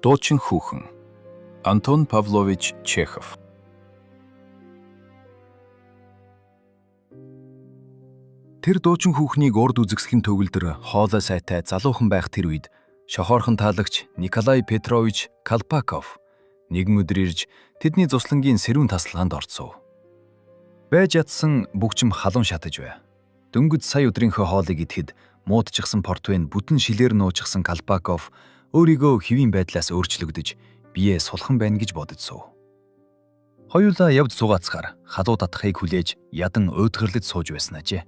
Дуучин хүүхэн. Антон Павлович Чехов. Тэр дуучин хүүхнийг урд үзэсгэлэн төгөлдөр хоолой сайтай залуухан байх тэр үед шохоорхон таалагч Николай Петрович Колпаков нэгэн өдөр ирж тэдний зуслангийн сэрүүн тасалгаанд орцов. Байж ятсан бүгчм халуун шатаж бай. Дөнгөж сая өдрийнхөө хоолыг идэхэд муудчихсан портвейн бүтэн шилээр нуучихсан Колпаков өөрийгөө хэвийн байдлаас өөрчлөгдөж биеэ сулхан байна гэж бодож суув. Хоёулаа явд суугаацгаар халуу татахыг хүлээж ядан уйдгарлаж сууж байсан ажээ.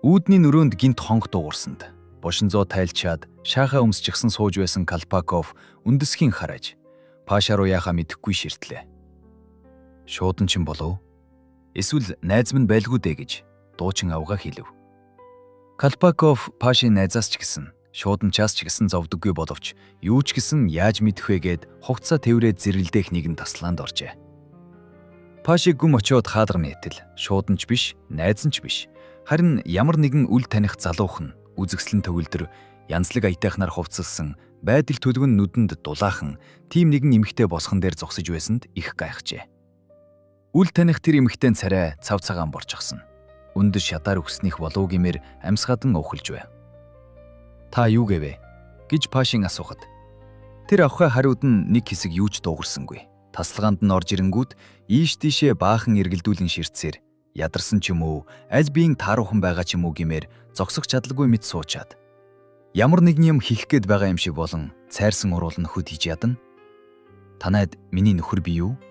Үүдний нүрөөнд гинт хонх дуугарсанд бошинзоо тайлчаад шаахаа өмсчихсэн сууж байсан Колпаков үндэсхийн харааж Паша руу яхаа мэдэхгүй ширтлээ. Шуудан чин болов? Эсвэл найз минь байлгүй дээ гэж дуучин авгаа хэлв. Колпаков Пашийн найзаас ч гэсэн шууданчаас ч гэсэн зовдөггүй боловч юу ч гэсэн яаж мэдэх вэ гэд хугацаа тэврээд зэрэлдэх нэгэн таслаанд оржээ. Пашиг гүм очиод хаалганы итэл шууданч биш, найз нь ч биш. Харин ямар нэгэн үл таних залуухан үзэсгэлэн төгөлдөр янзлаг аятайхнаар хувцалсан байдал төлгөн нүдэнд дулаахан тийм нэгэн эмэгтэй босхон дээр зогсож байсанд их гайхжээ. Үл таних тэр эмэгтэй царай цав цагаан борчихсон. Өндөр шатаар өгснийх болов гэмээр амьсгадан ухалж байв. Та юу гэвэ гэж Пашин асуухад тэр авхай хариуд нь нэг хэсэг юу ч дуугарсангүй. Тасалгаанд нь орж ирэнгүүт ийш тийшээ баахан эргэлдүүлэн ширтсээр ядарсан ч юм уу, аль биеийн тааруухан байгаа ч юм уу гэмээр зогсох чадалгүй мэт суучаад ямар нэгэн юм хийх гээд байгаа юм шиг болон цайрсан уруул нь хөд хийж ядна. Танайд миний нөхөр бий юу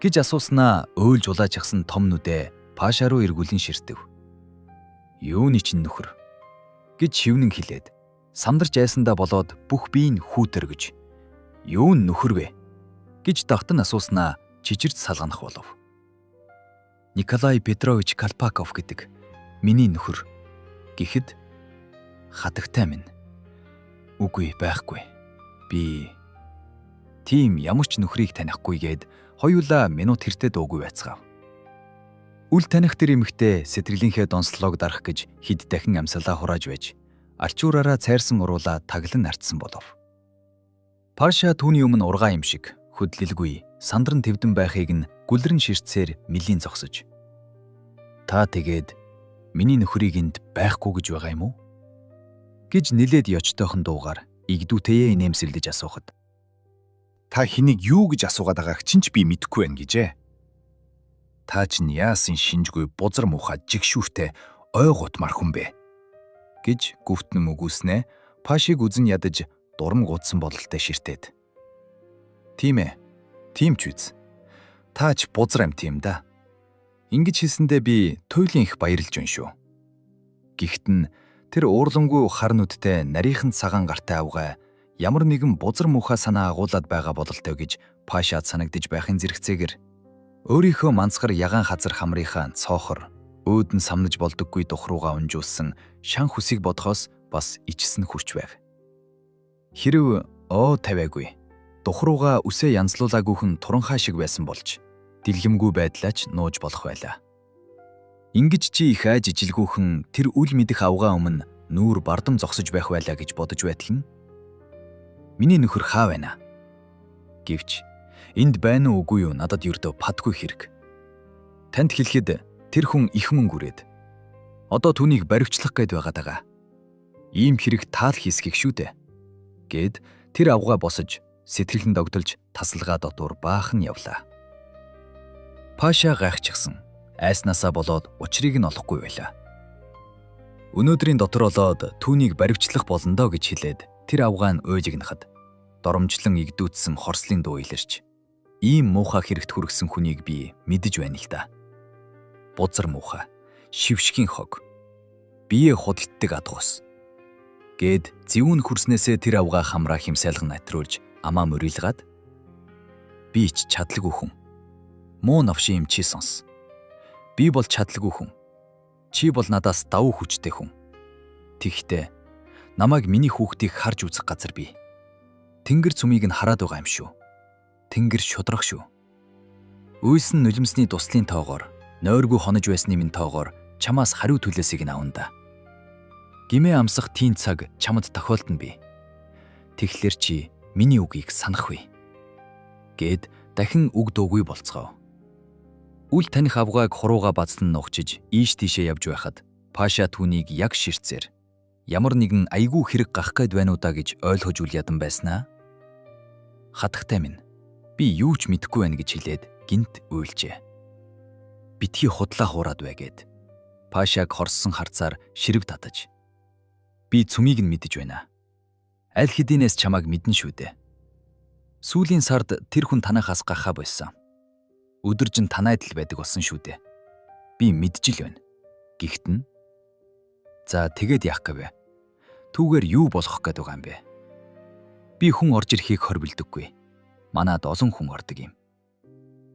гэж асууснаа өөлж улаачихсан том нүдэ Паша руу эргүүлэн ширтэв. Юуны чинь нөхөр гэж шивнэн хэлээд сандарч айсандаа болоод бүх бие нь хүүтэргэж юу нөхөр вэ гэж давтан асууснаа чичирч салганах болов. Николай Петрович Колпаков гэдэг миний нөхөр гэхэд хатагтай минь. Үгүй байхгүй. Би тийм ямар ч нөхрийг танихгүй гээд хоёулаа минут хэртэ дуугүй байцгаав. Үл таних тэр эмэгтэй сэтгэлийнхээ донслолоог дарах гэж хэд дахин амьсгалаа хурааж байж алчуураараа цайрсан уруулаа таглан артсан болов. Паша түүний өмнө ургаа юм шиг хөдлөлгүй сандран твдэн байхыг нь гүлрэн ширтсээр мөлийн зогсож. Та тэгээд миний нөхрийг энд байхгүй гэж байгаа юм уу? Гэж нилээд ёчтойхон дуугаар игдүүтэйе инээмсэрлэж асуухад. Та хэнийг юу гэж асуугаад байгааг чинь ч би мэдэхгүй байна гэжээ. Та чинь яасан шинжгүй бузар муухай жигшүүртэй ой гутмар хүн бэ гэж гүвтэн үгүйснэ Пашиг үзэн ядаж дурам гудсан бололтой ширтээд. Тийм ээ. Тийм ч үз. Та ч бузар амт юм да. Ингэж хэлсэндээ би туйлын их баярлж байна шүү. Гэхдээ нь тэр уурлангүй хар нүдтэй нарийнхан цагаан гартай авгай ямар нэгэн бузар муухай санаа агуулад байгаа бололтой гэж Пашаад санагдаж байхын зэрэгцээгээр өөрийнхөө мансгар ягаан хазар хамрынхаа цоохор өөдөн самнаж болдоггүй дух руугаа унжуулсан шан хүсийг бодохоос бас ичсэн хүрч байв. Хэрв оо тавиагүй дух руугаа үсээ янзлуулаагүйхэн туранхай шиг байсан болж дэлгэмгүй байдлаач нууж болох байлаа. Ингэж чи их айж ижилгүүхэн тэр үл мэдэх авгаа өмнө нүүр бардам зогсож байх байлаа гэж бодож байтал нь миний нөхөр хаа байна? Гэвч энд байна уу үгүй юу надад ердөө падгүй хэрэг. Танд хэлэхэд тэр хүн их мөнгө үрээд одоо түүнийг баривчлах гээд байгаа даа. Ийм хэрэг таал хийсгэх шүү дээ. Гэд тэр авгаа босож сэтгэлэн догдолж тасалгаа дотуур баахан явлаа. Паша гайхчихсан. Айснаасаа болоод учрыг нь олохгүй байлаа. Өнөөдрийн дотор болоод түүнийг баривчлах болно доо гэж хэлээд тэр авгаа нь уйлгнахад доромжлон игдүүцсэн хорслын дуу илэрч ийм муухай хэрэгт хүргэсэн хүнийг би мэдэж байна л да. Бузар муухай, шившгийн хог. Бие худалддаг адгуус. Гэд зэвүүн хөрснөөсөө тэр авгаа хамраа химсайлган натруулж амаа мөрилгаад би ч чадлагүй хүн. Муу новшин юм чи сонс. Би бол чадлагүй хүн. Чи бол надаас давуу хүчтэй хүн. Тэгэхдээ намайг миний хүүхдийг харж үзэх газар бий. Тэнгэр цүмийг нь хараад байгаа юм шүү. Тэнгэр шудрах шүү. Үйсэн нулимсны туслын тоогоор нойргүй хонож байсны минь тоогоор чамаас хариу төлөөсийг нь авна да. Гимээ амсах тийм цаг чамд тохиолдно би. Тэгэхээр чи Миний үгийг санах вэ? Гэд дахин үг дуугүй болцгоо. Үл таних авгааг хурууга базлан нугчиж ийш тийшээ явж байхад Паша түүнийг яг ширтсээр ямар нэгэн айгүй хэрэг гах гээд байна уу да гэж ойлгож үл ядан байснаа. Хатагтай минь, би юу ч мэдэхгүй байна гэж хэлээд гинт уйлжээ. Битгий худлаа хуураад бай гэд. Пашаг хорссон харцаар ширв татаж. Би цөмийг нь мэдэж байна. Аль хэдийнээс чамайг мэднэ шүү дээ. Сүүлийн сард тэр хүн танахаас гахаа болсон. Өдөржин танайд л байдаг болсон шүү дээ. Би мэдж л байна. Гэхдээ нь за тэгээд яах гэвэ? Түүгээр юу болох гээд байгаа юм бэ? Би хүн орж ирэхийг хорвилдэггүй. Манад олон хүн ордог юм.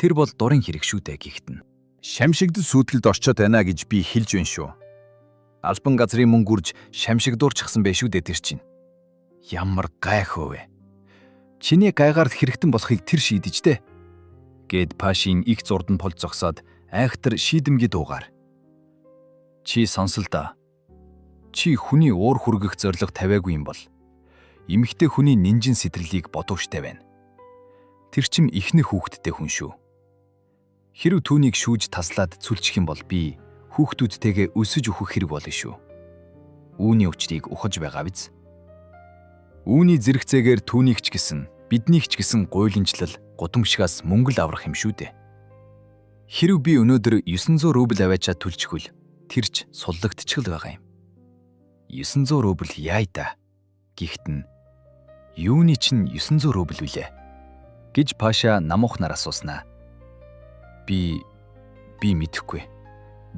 Тэр бол дурын хэрэг шүү дээ гэхдээ нь. Шамшигд сүйдэлд орчоод байна гэж би хэлж байна шүү. Албан газрын мөнгө үрж шамшигдуурчихсан байх шүү дээ тэр чинь. Ямар гайхуу вэ? Чиний гайгаар хэрэгтэн болохыг тэр шийдэж дээ. Гэд Пашин их зурд нь полж зогсоод айхтар шийдэмгий дуугаар. Чи сонсол доо. Чи хүний уур хүргэх зорилго тавиагүй юм бол эмэгтэй хүний нинжин сэтгэлийг бодууштай байна. Тэр чим ихнэр хүүхэдтэй хүн шүү. Хэрв түүнийг шүүж таслаад цүлчих юм бол би хүүхдүүдтэйгээ өсөж өөхөх хэрэг болно шүү. Үүний учрыг ухаж байгаа биз? Үүний зэрэгцээгээр түүнийг ч гэсэн биднийг ч гэсэн гуйланчлал гудамжигаас мөнгө л аврах юм шүү дээ. Хэрв би өнөөдөр 900 рубль аваачаад төлчихвөл тэр ч суллагдчихл байгаа юм. 900 рубль яая да. Гэхдээ нь юуны чинь 900 рубль вүлээ гэж Паша намуухнаар асууснаа. Би мэдэхгүй.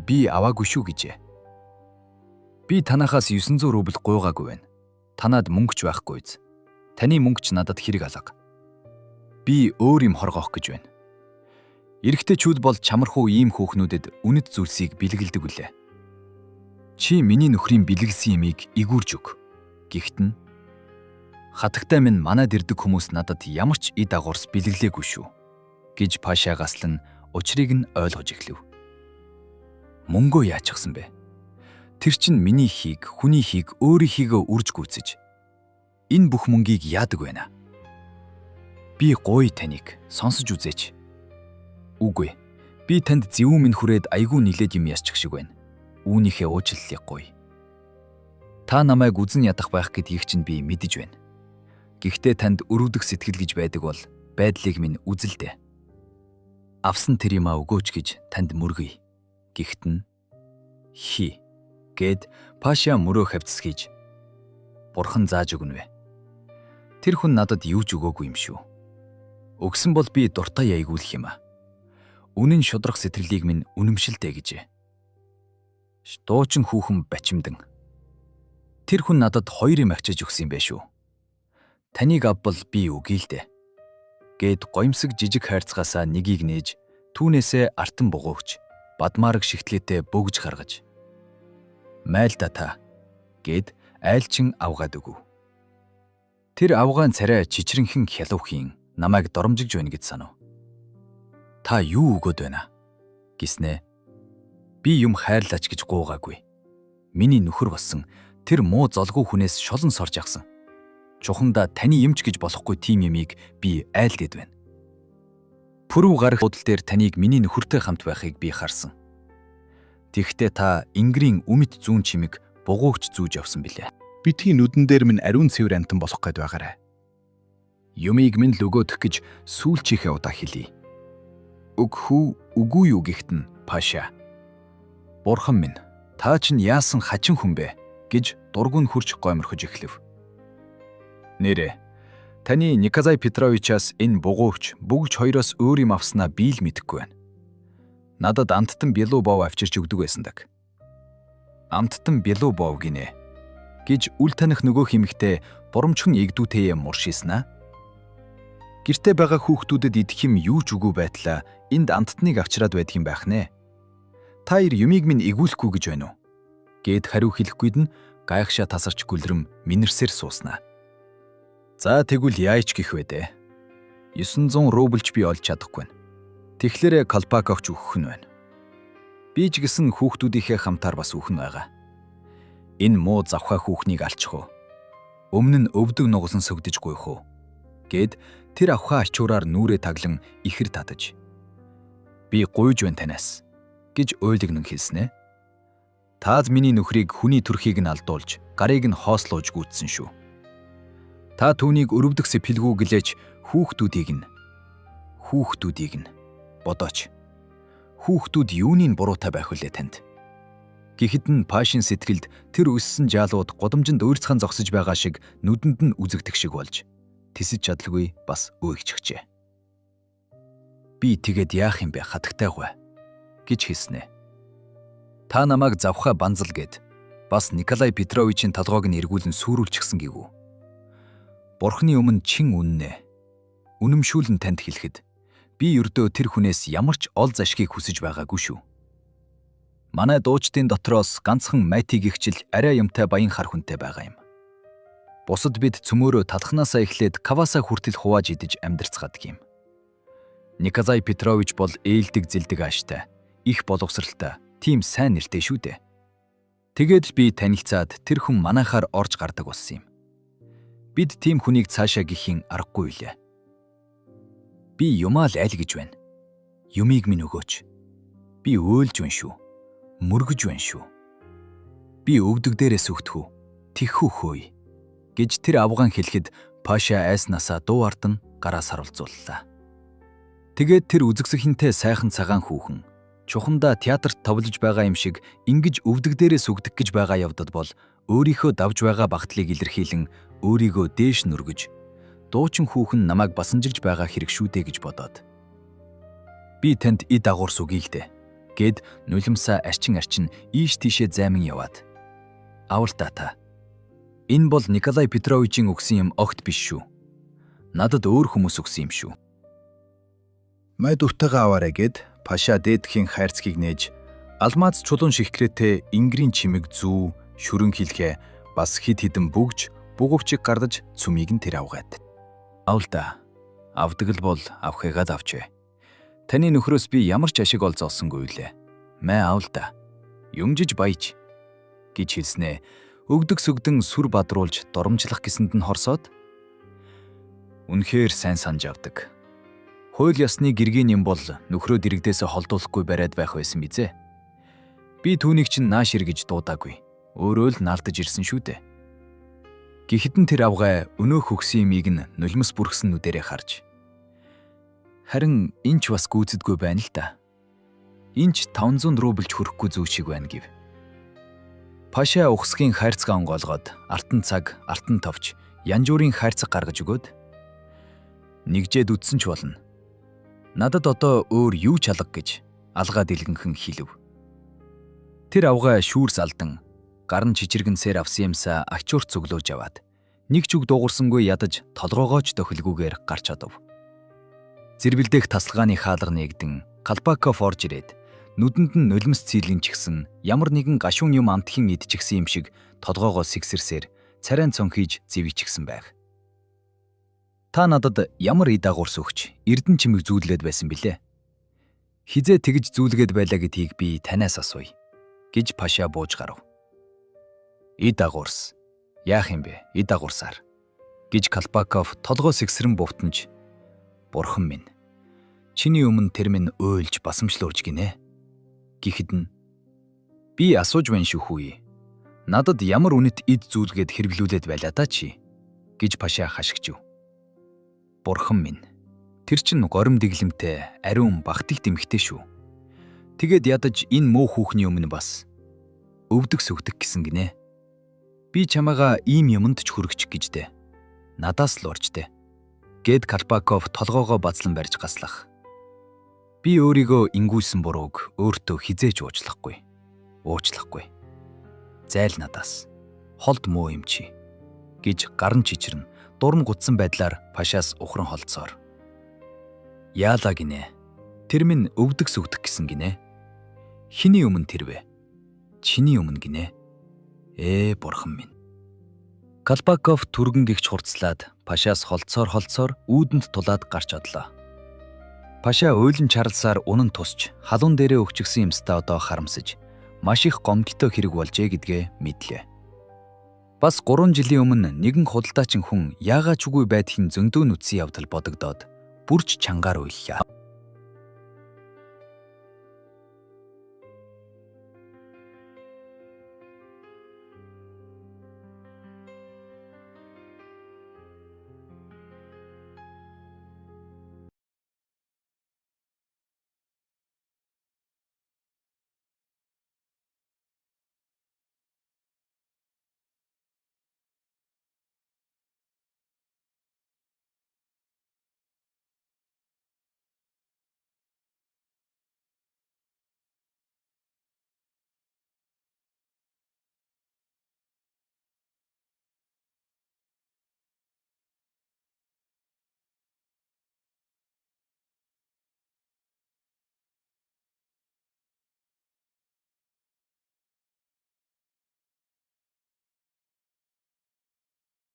Би аваагүй шүү гэжээ. Би танахаас 900 рубль гуйгаагүй байна. Танад мөнгө ч байхгүй биз. Таны мөнгө ч надад хэрэг алга. Би өөр юм хоргоох гэж байна. Эрэгтэйчүүд бол чамархуу ийм хөөхнүүдэд үнэт зүйлсийг бэлгэлдэг үлээ. Чи миний нөхрийн бэлгэлсэн юмыг игүүрж өг. Гэхдээ нь хатагтай минь манад ирдэг хүмүүс надад ямар ч эд агуурс бэлгэлээгүй шүү гэж Пашагаас л учрыг нь ойлгож эхлэв. Мөнгөө яачихсан бэ? Тэр чинь миний хийг, хүний хийг өөрийнхийгөө үрж гүйцэж энэ бүх мөнгийг яадаг байна? Би гуй таныг сонсож үзээч. Үгүй. Би танд зөвүүн минь хүрээд айгүй нилээд юм ясчих шиг байна. Үүнийхээ уучлалыг гуй. Та намайг үзэн ядах байх гэдгийг чинь би мэдэж байна. Гэхдээ танд өрөвдөх сэтгэл гэж байдаг бол байдлыг минь үзэл дээ. Авсан тэр юмаа өгөөч гэж танд мөргөе. Гэхдээ нь хи гэд Паша мөрөө хавцсгийж бурхан зааж өгнө вэ? Тэр хүн надад юу ч өгөөгүй юм шүү. Өгсөн бол би дуртай яйгуулах юм а. Үнэн шудрах сэтгэлийг минь үнэмшилтэй гэжээ. Дуучин хүүхэн бачимдан. Тэр хүн надад хоёр юм авчиж өгсөн юм бэ шүү. Таныг авбал би өгье л дээ. Гэд гоёмсог жижиг хайрцгаасаа нэгийг нээж түүнээсээ артан бугуувч бадмаараг шигтлээтэй бөгж гаргаж. Майлда та гэд айлчин авгаад өгөв. Тэр авгаан царай чичрэнхэн хялуухын намайг доромжигж байна гэж санав. Та юу өгөөд байна? Гиснэ. Би юм хайрлаач гэж гуугаагүй. Миний нөхөр болсон тэр муу золгүй хүнээс шолон сорж авсан. Чухамдаа таны юмч гэж болохгүй тийм юмыг би айлдээд байна. Пүрэв гарах бодол дээр таныг миний нөхөртэй хамт байхыг би харсан. Тэгэхдээ та Ингрийн өмд зүүн чимэг бугуугч зүүж явсан билээ. Битгий нүдэн дээр минь ариун цэвэр амтан болох гээд байгаарай. Юмыг минь л өгөөдөх гэж сүүлчийнхээ удаа хэлье. Өгөх үү, үгүй юу гэхэд нь Паша. Бурхан минь, та чинь яасан хачин хүн бэ гэж дургуун хурч гойморхож эхлэв. Нэрэ, таны Николай Петровичаас энэ бугуувч бүгж хоёроос өөр юм авснаа би л мэдэхгүй байна. Надад амттан бялуу бов авчирч өгдөг байсан даг. Амттан бялуу бов гинэ гэж үл таних нөгөө хэмэгтэй бурамчхан эгдүүтэйе муршийснаа. Гэртээ байгаа хүүхдүүдэд идэх юм юу ч үгүй байтлаа энд амттныг авчираад байдаг юм байх нэ. Та хоёр юмыг минь эгүүлэхгүй гэж байна уу? Гэд хариу хэлэхгүйд нь гайхшаа тасарч гүлрэм минэрсээр сууснаа. За тэгвэл яайч гих вэ дээ. 900 рубльч би олж чадахгүй байна. Тэгэхээр Колпаковч өгөх нь байна. Би ч гэсэн хүүхдүүдийнхээ хамтаар бас өгөх нь байгаа. Энэ муу завхаа хүүхнийг алчих уу? Өмнө нь өвдөг нугалан сөгдөж гуйх уу? Гэд тэр авхаа ачуураар нүрээ таглан ихэр татаж. Би гуйж байна танаас гэж уйлгнэн хэлснэ. Тааз миний нөхрийг хүний төрхийг нь алдуулж, гарыг нь хоослууж гүйтсэн шүү. Та түүнийг өрөвдөх сэвхэлгүй гэлээч хүүхдүүдийг нь бодооч. Хүүхдүүд юуны нь буруутай байх вүлээ танд? Гэхэд нь Пашин сэтгэлд тэр өссөн жаалууд гудамжинд уйрцхан зогсож байгаа шиг нүдэнд нь үзэгдэх шиг болж тэсэж чадалгүй бас өөгчгчээ. Би тэгээд яах юм бэ хатагтай гуй гэж хэлснэ. Та намайг завхаа банзал гэд бас Николай Петровичийн толгойг нь эргүүлэн сүрүүлчихсэн гівүү. Бурхны өмнө чин үннэ. Үнэмшүүлэн танд хэлэхэд би ердөө тэр хүнээс ямар ч ол зашгийг хүсэж байгаагүй шүү. Манай дуучдын дотроос ганцхан Матиг ихчил арай юмтай баян хар хүнтэй байгаа юм. Бусад бид цөмөөрөө талхнаасаа эхлээд каваса хүртэл хувааж идэж амьдарцгаадаг юм. Николай Петрович бол ээлдэг зэлдэг ааштай, их боловсралтай, тийм сайн нэртэй шүү дээ. Тэгээд би танилцаад тэр хүн манайхаар орж гардаг болсон юм. Бид тийм хүнийг цаашаа гэхийн аргагүй үлээ. Би юмаа л аль гэж байна. Юмыг минь өгөөч. Би өөлж байна шүү. Мөргөж байна шүү. Би өвдөг дээрээс өгтгүү. Тэхүү хөөе гэж тэр авгаан хэлэхэд Паша айснасаа дуу ард нь гараа сарвалзууллаа. Тэгээд тэр үзэгсэхэнтэй сайхан цагаан хүүхэн чухамдаа театрт товлож байгаа юм шиг ингэж өвдөг дээрээс өгдөг гэж байгаа явдад бол өөрийнхөө давж байгаа багтлыг илэрхийлэн өөрийгөө дээш нүргэж дуучин хүүхэн намайг басамжилж байгаа хэрэг шүү дээ гэж бодоод би танд эд агуурс өгье л дээ гэд нулимсаа арчин арчин ийш тийшээ займан яваад авал та та. Энэ бол Николай Петровичийн өгсөн юм огт биш шүү. Надад өөр хүмүүс өгсөн юм шүү. Май дуртайгаа аваарай гэд Паша дээдхийн хайрцгийг нээж алмаз чулуун шихкрээтэй ингрийн чимэг зүү шүрэн хилхэ бас хид хідэн бүгж бугувчиг гардаж цүмийг нь тэр авгаад. Авал та. Авдаг л бол авахыгаа авчээ. Таны нөхрөөс би ямар ч ашиг олзоолсонгүй лээ. Мэ авал та. Юмжиж баяж гэж хэлснээ. Өгдөг сүгдэн сүр бадруулж доромжлох гэсэнд нь хорсоод үнэхээр сайн санаж авдаг. Хууль ёсны гэргийн юм бол нөхрөө дэрэгдээсээ холдуулахгүй бариад байх байсан бизээ. Би түүнийг чинь нааш ир гэж дуудаагүй. Өөрөө л наалдаж ирсэн шүү дээ. Гэхэд нь тэр авгай өнөөх өгсөн имийг нь нулимс бүрхсэн нүдэрээ харж. Харин энэ ч бас гүйцэдгүй байна л да. Энэ ч 500 рублж хүрэхгүй зүйл шиг байна гэв. Паша ухсгийн хайрцаг онгоолгоод алтан цаг, алтан товч, янжуурын хайрцаг гаргаж өгөөд нэгжээд үтсэн ч болно. Надад одоо өөр юу ч алга гэж алгаа дэлгэнхэн хэлв. Тэр авгай шүүрс алдан гар нь чичиргэнсээр авсан юмсаа ачуурт цөглөөж аваад нэг ч үг дуугарсангүй ядаж толгоогоо ч тохилгүйгээр гарч одов. Зэрбэлдэх тасалгааны хаалга нээгдэн Калбаков орж ирээд нүдэнд нь нулимс цэрлэн ч гэсэн ямар нэгэн гашуун юм амтхийн идчихсэн юм шиг толгоогоо сэгсэрсээр царайн цон хийж зэвийчихсэн байг. Та надад ямар эд агуурс өгч эрдэн чимэг зүүлээд байсан билээ? Хизээ тэгж зүүлгээд байлаа гэдгийг би танаас асууя гэж Паша бууж гарав. Эд агуурс яах юм бэ? Эд агуурсаар гэж Калбаков толгоо сэгсрэн бувтанж бурхан минь чиний өмнө тэр минь уйлж басамжлуурж гинэ. Гэхэд нь би асууж байна шүү хүү. Надад ямар үнэт эд зүйлгээд хэрэглүүлээд байлаа да чи гэж Паша хашгичв. Бурхан минь тэр чин горим дэглэмтэй ариун багтыг дэмхтэй шүү. Тэгээд ядаж энэ муу хүүхний өмнө бас өвдөг сүгдэг гэсэн гинэ. Би чамайгаа ийм юмд ч хүргэчих гэж дээ. Надаас л урж дээ. Гэд Калбаков толгоогоо базлан барьж гаслах. Би өөрийгөө ингүүлсэн бурууг өөртөө хизээж уучлахгүй. Уучлахгүй. Зайл надаас. Холд муу юм чи гэж гарн чичрэн дурн гутсан байдлаар Пашаас ухран холдсоор. Яалаа гинэ. Тэр минь өвдөг сүгдэх гэсэн гинэ. Хиний өмнө тэрвэ? Чиний өмнө гинэ. Ээ бурхан минь. Калбаков түргэн гихч хурцлаад Пашаас холдсоор холдсоор үүдэнд тулаад гарч одлоо. Паша уйлан чарлсаар унан тусч халуун дээрээ өгчихсөн юмстай одоо харамсаж маш их гомдолтой хэрэг болжээ гэдгээ мэдлээ. Бас 3 жилийн өмнө нэгэн худалдаачин хүн яагаад ч үгүй байдгийн зөндөө нүдсэн явдал бодогдоод бүрч чангаар уйллаа.